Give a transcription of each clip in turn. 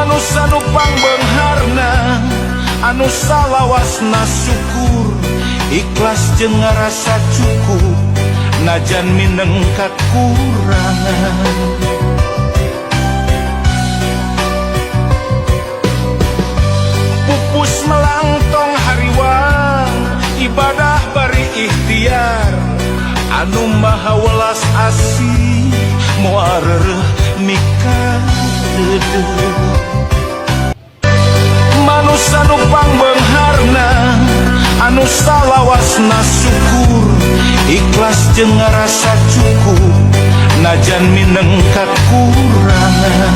Manusa nu pangbeungharna, anu salawasna syukur, ikhlas jeung ngarasa cukup, najan mineng kakurangan. Pupus melangtong hariwang, ibadah bari ikhtiar, anu maha welas asih moal reureuh mikadeudeuh. Manusa nu pangbeungharna, anu salawasna syukur, ikhlas jeung ngarasa cukup, najan mineng kakurangan.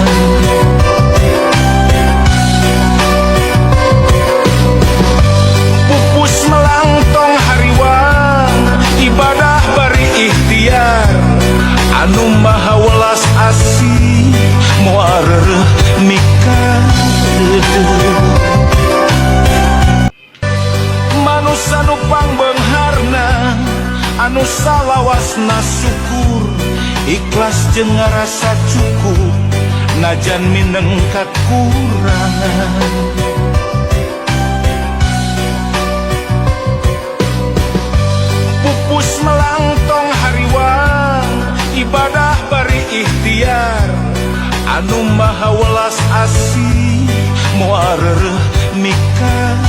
Pupus melangtong hariwang, ibadah bari ikhtiar, anu maha welas asih moal reureuh mikadeudeuh. Manusa nu pangbeungharna, anu salawasna syukur, ikhlas jeung ngarasa cukup, najan mineng kakurangan. Pupus melangtong hariwang, ibadah bari ikhtiar, anu maha welas asih moal reureuh mikadeudeuh.